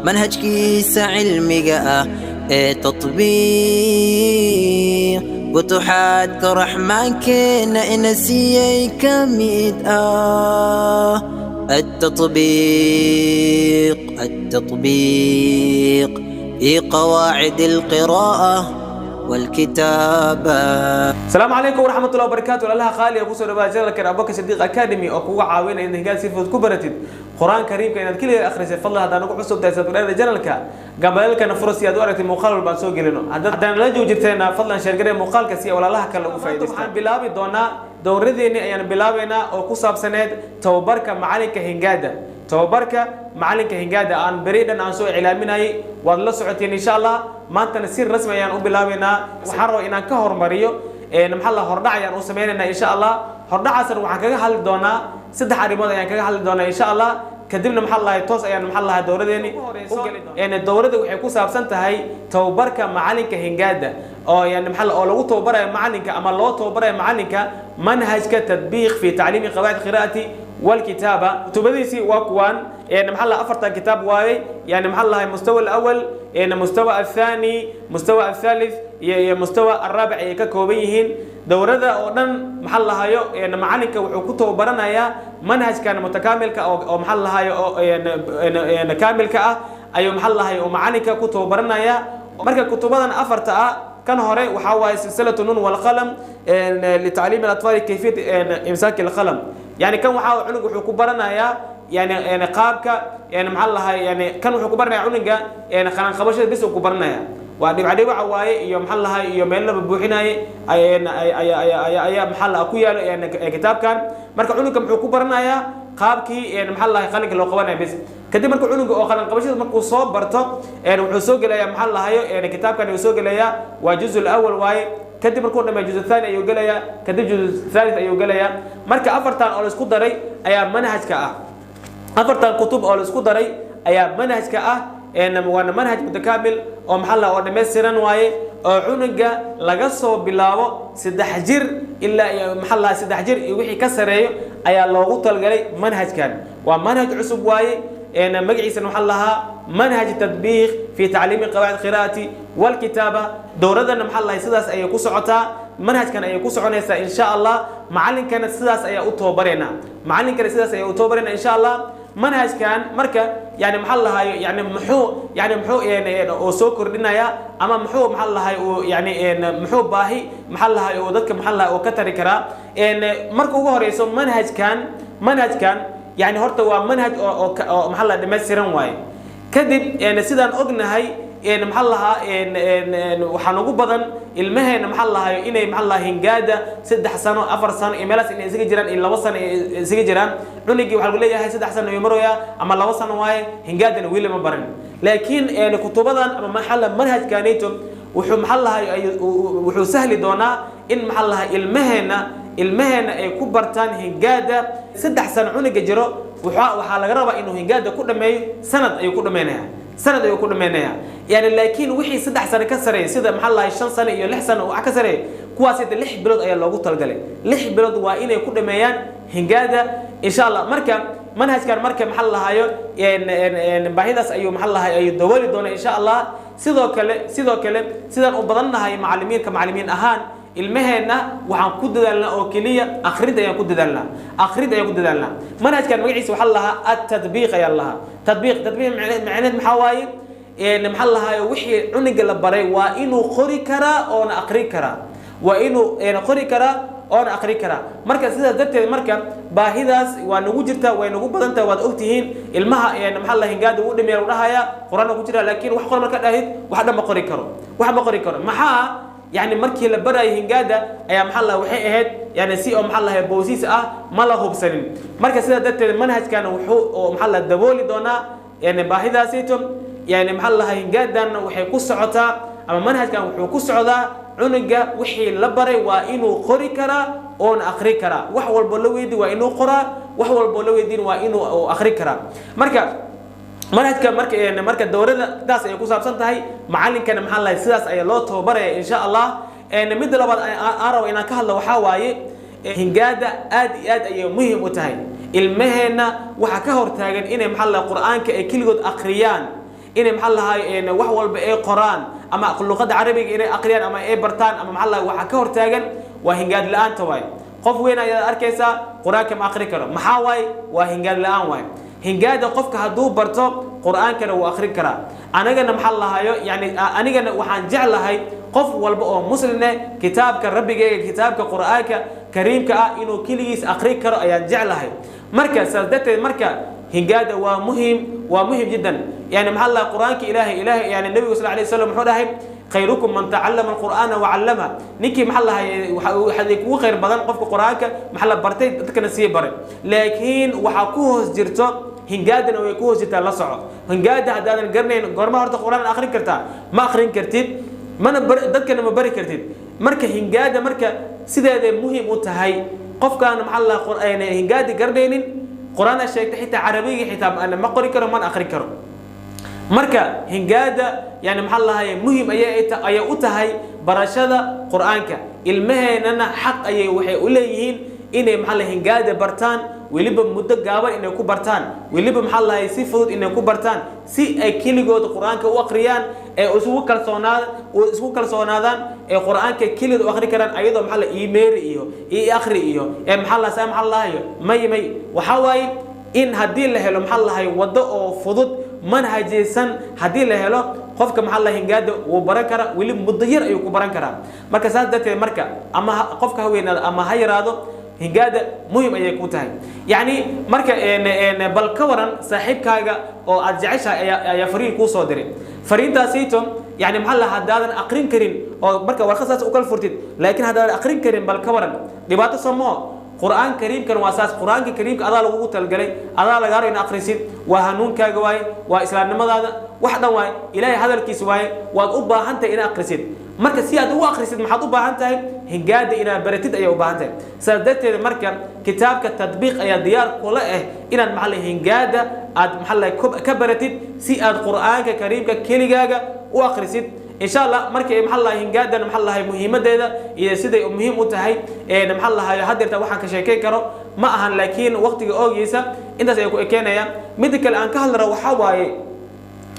Manhajkiisa cilmiga ah ee tatbiiq futuxaadka Raxmaankeena ina siiyey ka mid ah التطبيق التطبيق في قواعد القراءة والكتابة. Asalaamu calaykum waraxmatullahi wabarakaatu. Allaha qaaliga, kusoo dhawaada channelkan Abubakar Sidiiq Academy oo kuga caawinaya inaad higaad si fudud ku baratid Qur-aanka Kariimka inaad keliya akhrisay. Fadlan, haddaan ugu cusub tahay subscribe channelka, gambaleelkana furo si aad u aragtid muuqaal walba aan soo gelino. Haddaan la joogirteena, fadlan share garee muuqaalka si ay walaalaha kale ugu faa'iidaystaan. Waxaan bilaabi doonaa dowradeennii ayaan bilaabaynaa oo ku saabsaneed tababarka macalinka hingaada. Tababarka macalinka hingaada aan beri dhan aan soo iclaaminayay waad la socoteen. Insha Allah maantana si rasmi ayaan u bilaabaynaa. Waxaan rabaa inaan ka hormariyo, maxaa la, hordhac ayaan u sameynaynaa insha Allah. Hordhacaasna waxaan kaga hadli doonaa saddex arrimood ayaan kaga hadli doonaa insha Allah. Kadibna, maxaa lahay, toos ayaan, maxaa lahay, dowradeeni u geli doonaa. Dowladda waxay ku saabsan tahay tababarka macalinka hingaada oo yani maxaa oo lagu tababarayo macalinka ama loo tababarayo macalinka manhajka tadbiiq fi tacliimi qawaacid qiraa'ati والكتابة. Kutubadiisii waa kuwaan, maxaa la, afartan kitaab waaye. Yani maxaa lahay, مستوى الأول, مستوى الثاني, مستوى الثالث iyo مستوى الرابع ayay ka kooban yihiin. Dowrada oo dhan, maxaa lahayo, macalinka wuxuu ku tababaranayaa manhajkan mutakaamilka oo maxaa lahayo oo kaamilka ah ayuu, maxaa lahayo, oo macalinka ku tababaranayaa. Marka kutubadan afarta ah, kan hore waxaa waaye سلسلة النون والقلم لتعليم الأطفال كيفية إمساك القلم. Yani kan waxaa cunug wuxuu ku baranayaa yani qaabka, yani maxaa lahay, yani kan wuxuu ku baranayaa cunuga yani qalan qabashada bis uu ku baranaya. Waa dhibca dhibaca waaye iyo, maxaa lahay, iyo meel laba buuxinaye ayaa, maxaa la, ku yaalo yani kitaabkan. Marka cunuga muxuu ku baranayaa? Qaabkii, maxaa lahay, qalinka loo qabanaya bis. Kadib marka cunuga oo qalin qabashada markuu soo barto, wuxuu soo gelayaa, maxaa lahayo, kitaabkan ayuu soo gelayaa. Waa juzul awal waaye. Kadib markuu dhameeyo, juz thani ayuu gelayaa, kadib juz thalith ayuu gelayaa. Marka afartan oo la isku daray ayaa manhajka ah. Afartan kutub oo la isku daray ayaa manhajka ah. Waana manhaj mutakaamil oo, maxaa la, oo dhammaystiran waaye, oo cunuga laga soo bilaabo 3 jir ilaa iyo, maxaa la, 3 jir iyo wixii ka sareeyo ayaa loogu talagalay manhajkan. Waa manhaj cusub waaye. Magaciisana waxaa lahaa manhaj tadbiiq fi tacliimi qawaacid qiraa'ati walkitaaba. Dowladana, maxaa lahay, sidaas ayay ku socotaa, manhajkan ayay ku soconaysaa insha Allah. Macalinkana sidaas ayaa u tababareynaa, macalinkana sidaas ayaa u tababareynaa insha Allah. Manhajkan marka, yani maxaa lahayo, yani muxuu, yani muxuu oo soo kordhinaya ama muxuu, maxaa lahay, uu yani muxuu baahi, maxaa lahay, oo dadka, maxaa lahay, oo ka tari karaa? Marka ugu horeyso, manhajkan yani horta waa manhaj oo maxaa la, dhammaystiran waaye. Kadib, sidaan ognahay, maxaa lahaa, waxaa ugu badan ilmaheena, maxaa lahayo, inay, maxaa lahaa, hingaada 3 sano, 4 sano iyo meelaas inay isaga jiraan iyo 2 sano ay isaga jiraan. Cunugii waxaa lagu leeyahay 3 sano ayuu maroyaa ama 2 sano waaye, hingaadana weli ma barin. Laakiin kutubadan ama, maxaa la, manhajkanito wuxuu, maxaa lahay, wuxuu sahli doonaa in, maxaa lahay, ilmaheena ay ku bartaan hingaada. 3 sano cunuga jiro waxaa laga rabaa inuu hingaada ku dhameeyo sanad ayuu ku dhameynaya, sanad ayuu ku dhameynaya yani. Laakiin wixii 3 sano ka sareeya, sida, maxaa lahay, 5 sano iyo 6 sano wax ka sareeya, kuwaas hada 6 bilood ayaa loogu talagalay. 6 bilood waa inay ku dhameeyaan hingaada insha Allah. Marka manhajkan marka, maxaa lahayo, baahidaas ayuu, maxaa lahay, ayuu dabooli doonaa insha Allah. Sidoo kale sidaan u badannahay macalimiinka, macalimiin ahaan ilmaheenna waxaan ku dadaalnaa oo keliya akhrinta ayaan ku dadaalnaa, akhrinta ayaan ku dadaalnaa. Manhajkan magaciisa waxaa lahaa at-tadbiiq ayaa lahaa. Tadbiiq macneed maxaa waaye? Maxaa lahaa, wixii cunuga la baray waa inuu qori karaa oona aqri karaa, waa inuu qori karaa oona aqri karaa. Marka sidaas darteed, marka baahidaas waa nagu jirtaa, way nagu badan tahay, waad ogtihiin. Ilmaha, maxaa la, hingaada wuu dhameeya, lagu dhahaya, Qur-aanka ku jira, laakiin wax qor marka dhahid, wax dhan ma qori karo, wax ma qori karo. Maxaa yani markii la baraayo hingaada ayaa, maxaa la, waxay ahayd yani si oo, maxaa lahay, boosiis ah, ma la hubsanin. Marka sidaa darteed manhajkan wuxuu oo, maxaa la, dabooli doonaa yani baahidaasito. Yani maxaa lahay, hingaadan waxay ku socotaa ama manhajkan wuxuu ku socdaa cunuga wixii la baray waa inuu qori karaa oona akri karaa. Wax walbo la weydi waa inuu qoraa, wax walbo la weydiin waa inuu akri karaa. Marka manhajka marka dowladda sidaas ayay ku saabsan tahay. Macalinkana, maxaa lahay, sidaas ayaa loo tababaraya insha Allah. Midda labaad aan rabo inaan ka hadlo waxaa waaye hingaada aad iyo aad ayay muhiim u tahay. Ilmaheenna waxaa ka hortaagan inay, maxaa lahay, Qur-aanka ay keligood akhriyaan. Inay maxaa lahay wax walba ay qoraan ama luqadda Carabiga inay aqriyaan ama ay bartaan ama maxaa lahay, waxaa ka hortaagan waa hingaad la'aanta waay. Qof weyn ayaad arkaysaa Qur-aanka ma aqri karo. Maxaa waaye? Waa hingaad la'aan waay. Hingaada qofka hadduu barto, Qur-aankana wuu akhrin karaa. Anagana maxaa lahayo, yani anigana waxaan jeclahay qof walba oo muslim eh kitaabka Rabbigeyga, kitaabka Qur-aanka Kariimka ah, inuu keligiis akhri karo ayaan jeclahay. Marka saas darteed marka hingaada waa muhim, waa muhim jiddan. Yani maxaa lahaa, Qur-aanka Ilaahay, yani Nabigu sal alay wasalam muxuu dhahay? "Khayrukum man tacallama alqur'aana wacallama." Ninkii maxaa lahay, waxaa kugu khayr badan qofka Qur-aanka maxaa la bartay, dadkana sii baray. Laakiin waxaa ku hoos jirto hingaadana, way ku hoos jirtaa, la soco. Hingaada haddaadan garanayn, goorma horta Qur-aan akhrin kartaa? Ma akhrin kartid, mana dadkana ma bari kartid. Marka hingaada marka sideeday muhiim u tahay. Qofkaan maxaa la hingaadi garanaynin, Qur-aan sheegtay, xitaa Carabiga xitaa ma qori karo, mana akhrin karo. Marka hingaada yani maxaa lahay, muhiim ayay u tahay barashada Qur-aanka. Ilmaheennana xaq ayay waxay u leeyihiin inay maxaa lahay hingaada bartaan, weliba muddo gaaban inay ku bartaan, weliba maxaa lahay si fudud inay ku bartaan, si ay keligood Qur-aanka u akhriyaan, ee isku kalsoonaadaan, ee Qur-aanka keligood u akhri karaan, ayadoo maxaa la iimeeri iyo ii akhri iyo ee maxaa la saa maxaa lahayo. May, waxaa waaye in haddii la helo maxaa lahay waddo oo fudud, manhajaysan, haddii la helo, qofka maxaa la hingaada wuu baran karaa, weli muddo yar ayuu ku baran karaa. Marka saas darteed marka ama qofka ha weynaado ama ha yaraado, hingaada muhim ayay ku tahay. Yacni marka bal ka waran saaxiibkaaga oo aad jeceshahay ayaa fariin kuu soo diray. Fariintaasito yani maxaa la haddaadan aqrin karin oo marka warqad saas u kala furtid, laakiin haddaadan aqrin karin, bal ka waran? Dhibaato somoo? Qur-aan Kariimkan waa saas. Qur-aanka Kariimka adaa lagugu talgalay, adaa lagaa rabo in akhrisid. Waa hanuunkaaga waaye, waa islaamnimadaada, wax dhan waaye, Ilaahay hadalkiisa waaye. Waad u baahan tahay inaad akhrisid. Marka si aad ugu akhrisid, maxaad u baahan tahay? Hingaada inaad baratid ayaa u baahan tahay. Saas darteed marka kitaabka Tadbiiq ayaa diyaar kula ah inaad maxaa la hingaada aad maxaa la ka baratid, si aad Qur-aanka Kariimka keligaaga u akhrisid, insha Allah. Marka maxaa lahay hingaadan, maxaa lahay muhiimadeeda iyo siday muhiim u tahay, maxaa lahay, hadeerta waxaan ka sheekeyn karo ma ahan, laakiin waqtiga oogiisa intaas ay ku ekeenayaan. Midda kale aan ka hadli rabo waxaa waaye,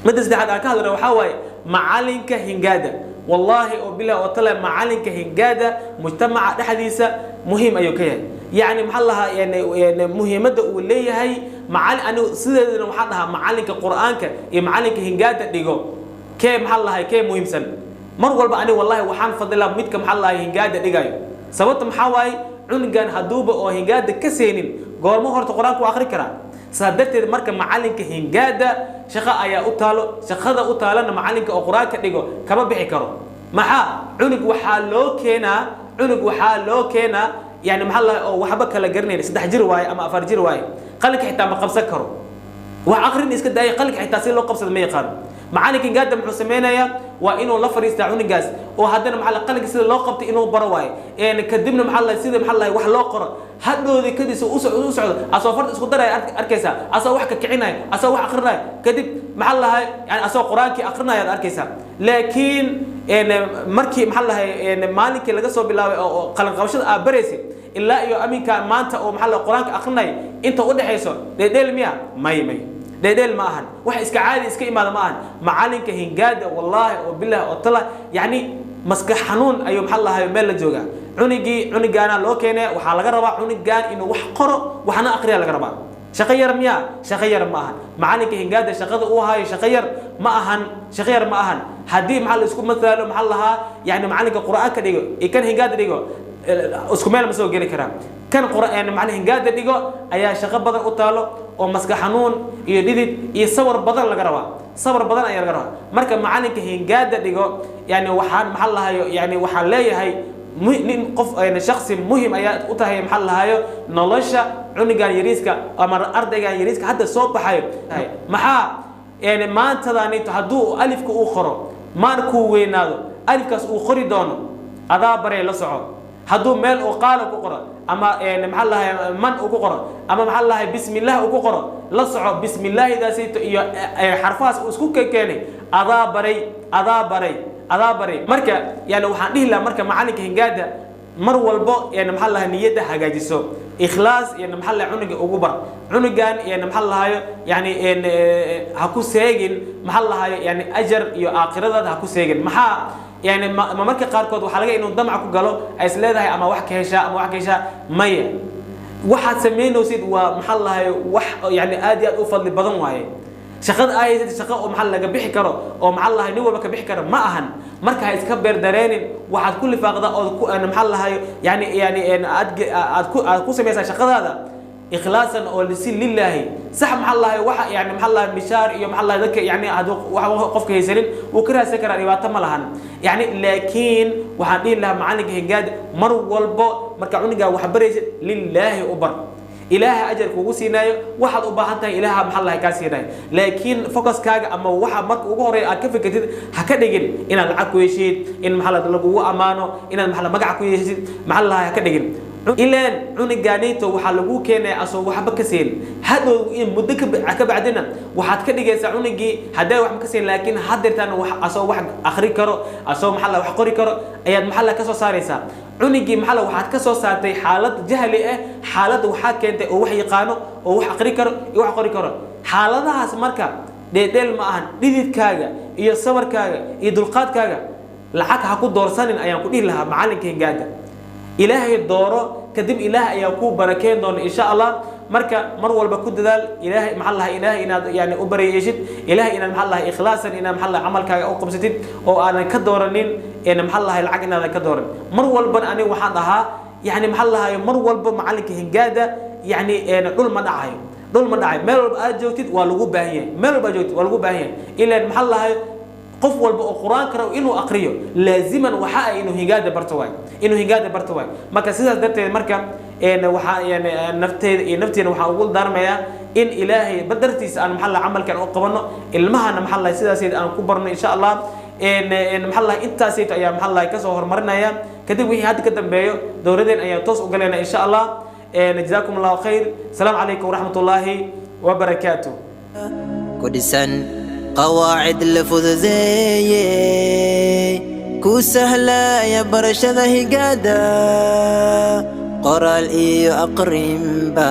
midda saddexaad aan ka hadli rabo waxaa waaye macalinka hingaada. Wallaahi oo bilah oo tala, macalinka hingaada mujtamaca dhexdiisa muhiim ayuu ka yahay. Yani maxaa lahaa, yani muhiimadda uu leeyahay macalin, anigu sideedana waxaan dhahaa macalinka Qur-aanka iyo macalinka hingaada dhigo, kee maxaa lahay, kee muhiimsan? Mar walba ani wallahi waxaan fadilaa midka maxaa lahay hingaada dhigayo. Sababta maxaa waaye? Cunugan hadduuba oo hingaada ka seenin, goormo horta Qur-aanka u akhri karaa? Saa darteed marka macalinka hingaada shaqo ayaa u taalo. Shaqada u taalana macalinka oo Qur-aanka dhigo kama bixi karo. Maxaa cunug waxaa loo keenaa? Cunug waxaa loo keenaa yani maxaa lahay oo waxba kala garanayn, 3 jir waaye ama 4 jir waaye, qalinka xitaa ma qabsan karo, wax aqrin iska daaya, qalinka xitaa si loo qabsado ma yaqaano. Macalinka hingaada muxuu sameynayaa? Waa inuu la fadhiistaa cunugaas oo haddana maxaa la qalinka sida loo qabtay inuu baro waaye. Kadibna maxaa la sida maxaa la wax loo qoro hadhoodii kadib u socdo, asoo farta isku daraya arkaysaa, asoo wax ka kicinaya, asoo wax akrinaya, kadib maxaa lahay, yani asoo Qur-aankii akrinaya ad arkaysaa. Laakiin markii maxaa lahay maalinkii laga soo bilaabay oo qalin qabashada aa baraysay ilaa iyo aminka maanta oo maxaa la Qur-aanka akrinaya, inta u dhexayso dheedheel miya? May, dheedheel ma ahan. Wax iska caadi iska imaada ma ahan. Macalinka hingaada wallaahi oo bilah oo tala, yacni maskax xanuun ayuu maxaa lahay meel la joogaa. Cunigii cunigaana loo keenay, waxaa laga rabaa cunigaan inuu wax qoro, waxna aqriya laga rabaa. Shaqo yar miya? Shaqo yar ma ahan. Macalinka hingaada shaqada uu hayo shaqo yar ma ahan, shaqo yar ma ahan. Haddii maxaa la isku mathaalo, maxaa lahaa, yani macalinka Qur-aanka dhigo iyo kan hingaada dhigo isku meel ma soo geli karaan. Kan Qur'aan macallin hingaada dhigo ayaa shaqo badan u taalo oo maskax xanuun iyo dhidid iyo sawir badan laga rabaa, sabar badan ayaa laga rabaa. Marka macalinka hingaada dhigo, yani waxaan maxaa lahayo, yani waxaan leeyahay nin qof yani shakhsi muhim ayaa u tahay maxaa lahayo nolosha cunugan yariiska ama ardaygan yariiska hadda soo baxayo. Maxaa yani maantadaani hadduu alifka uu qoro, maarkuu weynaado alifkaas uu qori doono adaa baree, la soco. Hadduu meel uu qaala ku qoro ama maxaa lahay man uu ku qoro ama maxaa lahay bismillah uu ku qoro, la soco, bismillaahidaasito iyo xarfahaas uu isku keenay adaa baray, adaa baray, adaa baray. Marka yani waxaan dhihi lahaa marka macalinka hingaada Mar walbo yani maxaa lahaa, niyadda hagaajiso, ikhlaas yani maxaa lahaa cunuga ugu bar. Cunugan yani maxaa lahayo, yani ha ku seegin, maxaa lahayo, yani ajar iyo aakhiradaada ha ku seegin. Maxaa yani ma marka qaarkood waxaa laga inuu damac ku galo, ay is leedahay ama wax ka heshaa ama wax ka heshaa. Maya, waxaad samaynaysid waa maxaa lahayo wax yani aad iyo aad u fadli badan waaye. Shaqada ay haysatid shaqo oo maxaa laga bixi karo oo maxaa lahay nin walba ka bixi karo ma ahan. Marka ha iska beerdareenin. Waxaad ku lifaaqda ood ku maxaa lahayo yani aad ku samaysaa shaqadaada ikhlaasan oo si lilaahi. Sax, maxaa lahay, waxa yani maxaa lahay mishaar iyo maxaa lahay dadka yani hadduu wax qofka haysanin wuu ka raadsan karaa, dhibaato ma lahan yani. Laakiin waxaan dhihi lahaa macalinka hingaad, mar walbo marka cunugaa wax baraysid, lilaahi u bar. Ilaaha ajar kugu siinaayo. Waxaad u baahan tahay Ilaaha maxaa lahay kaa siinayo. Laakiin focuskaaga ama waxa marka ugu horeeya aad ka fikirtid ha ka dhigin inaad lacag ku heshid, in maxaa lagugu ammaano, inaad maxaa magac ku yeeshid, maxaa lahay ha ka dhigin. Ilaan cunugaanayto waxaa lagu keenaya asoo waxba ka siin. Hadhow in muddo ka bacdina waxaad ka dhigaysaa cunugii haddee waxba ka siin, laakiin haddeertaan wax asoo wax akhri karo, asoo maxaa la wax qori karo ayaad maxaa la ka soo saaraysaa cunugii. Maxaa la waxaad ka soo saartay xaalad jahli ah, xaaladda waxaa keentay oo wax yaqaano oo wax akhri karo iyo wax qori karo. Xaaladahaas marka dheeldheel ma ahan. Dhididkaaga iyo sabarkaaga iyo dulqaadkaaga lacag ha ku doorsanin ayaan ku dhihi lahaa macalinka hingaada. Ilaahay dooro, kadib Ilaah ayaa kuu barakeyn doona insha Allah. Marka mar walba ku dadaal Ilaahay maxaa lahaa, Ilaahay inaad yani u baryeeshid, Ilaahay inaad maxaa lahaa ikhlaasan inaad maxaa lahaa camalkaaga u qabsatid oo aadan ka dooranin een maxaa lahaa lacag inaadan ka dooran. Mar walban aniga waxaan dhahaa yani maxaa lahaa, mar walba macalinka hingaada yani dhul ma dhacayo, dhul ma dhacayo. Meel walba aad joogtid waa lagu baahan yahay, meel walba aad joogtid waa lagu baahan yahay. Ilaan maxaa lahaa, qof walba oo Qur-aanka rabo inuu aqriyo laaziman waxa ay inuu higaada barto waay, inuu higaada barto waay. Marka sidaas darteed marka waxaa yani nafteeda iyo nafteena waxaan ugu daarmayaa in Ilaahay dartiisa aan maxaa lahaa camalkan u qabano, ilmahana maxaa lahaa sidaaseed aan ku barno insha Allah. Maxaa lahaa intaasayto ayaa maxaa lahaa kasoo horumarinaya. Kadib wixii hadda ka dambeeyo dowladeen ayaa toos u galayna insha Allah. Jazaakum Allahu khayr. Asalaamu calaykum waraxmat ullaahi wabarakaatuh. Ku dhisan qawaacid la fududeeyey, ku sahlaya barashada higaada, qoraal iyo aqrinba.